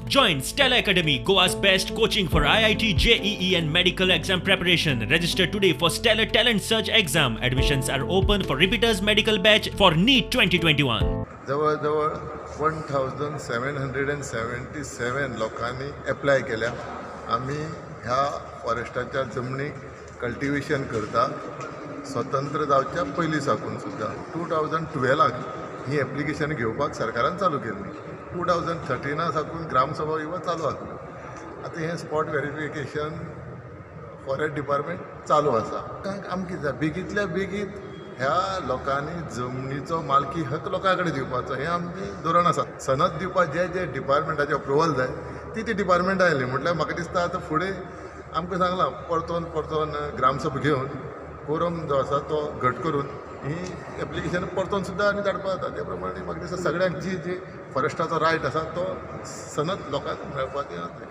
Join Stella Academy, Goa's best coaching for IIT, JEE, and medical exam preparation. Register today for Stellar Talent Search exam. Admissions are open for repeaters medical batch for NEET 2021. जवळ जवळ 1777 लोकांनी apply केल्या. आमी ह्या फॉरेस्टाच्या जमनीक cultivation करता स्वतंत्र जावच्या पयलीं साकून सुद्दां. 2012 ही एप्लिकेशन घेवपाक सरकारान चालू केल्ली. 2013 साकून ग्रामसभा बिभा चालू आसल्यो. आतां हें स्पॉट वेरिफिकेशन फॉरेस्ट डिपार्टमेंट चालू आसा. आमकां कितें जाय, बेगींतल्या बेगीन ह्या लोकांनी जमनीचो मालकी हक लोकां कडेन दिवपाचो, हें आमचें धोरण आसा. सनद दिवपाक जे जे डिपार्टमेंटाचें अप्रुवल जाय, ती ती डिपार्टमेंटां आयलीं. म्हटल्यार म्हाका दिसता आतां फुडें आमकां सांगलां, परतोन परतोन ग्रामसभा घेवन कोरम जो आसा तो घट करून ही एप्लिकेशन परतोन सुद्दां आनी धाडपाक जाता. ते प्रमाणे म्हाका दिसता सगळ्यांक जी जी फॉरेस्टाचो रायट आसा तो सनद लोकांक मेळपाक जातलें.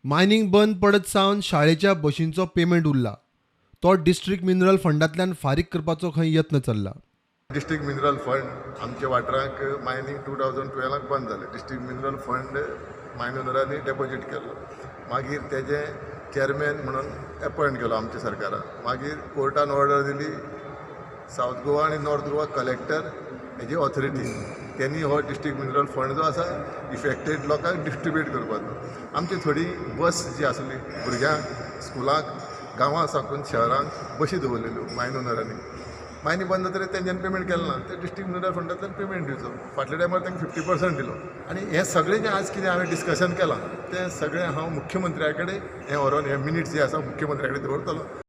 मायनिंग बंद पडत सावन शाळेच्या बशींचो पेमेंट उरला. तो डिस्ट्रिक्ट मिनरल फंडांतल्यान फारीक करपाचो खंय यत्न चल्ला. डिस्ट्रिक्ट मिनरल फंड, आमच्या वाठाराक मायनींग 2012 बंद जालें. डिस्ट्रिक्ट मिनरल फंड मायन ओनरांनी डेपोजीट केल्लो. मागीर तेजें चेअरमॅन म्हणून एपॉयंट केलो आमच्या सरकारान. मागीर कोर्टान ऑर्डर दिली, सावथ गोवा आनी नॉर्थ गोवा कलेक्टर हेजी ऑथॉरिटी, तेणी हो डिस्ट्रिक्ट मिनरल फंड जो आसा इफेक्टेड लोकांक डिस्ट्रिब्यूट करपाचो. आमची थोडी बस जी आसली, भुरग्यांक स्कुलाक गांवां साकून शहरांक बशी दवरलेल्यो मायन ओनरांनी, मायनी बंद जातकीर तेंच्यांनी पेमेंट केलें ना. ते डिस्ट्रिक्ट मिनरल फंडांतल्यान पेमेंट दिवचो. फाटल्या टायमार तांकां 50% दिलो. आनी हें सगळें जें आज कितें हांवें डिस्कशन केलां, तें सगळें हांव मुख्यमंत्र्या कडेन हें व्हरोन, हे मिनिट्स जे आसा, मुख्यमंत्र्या कडेन दवरतलो.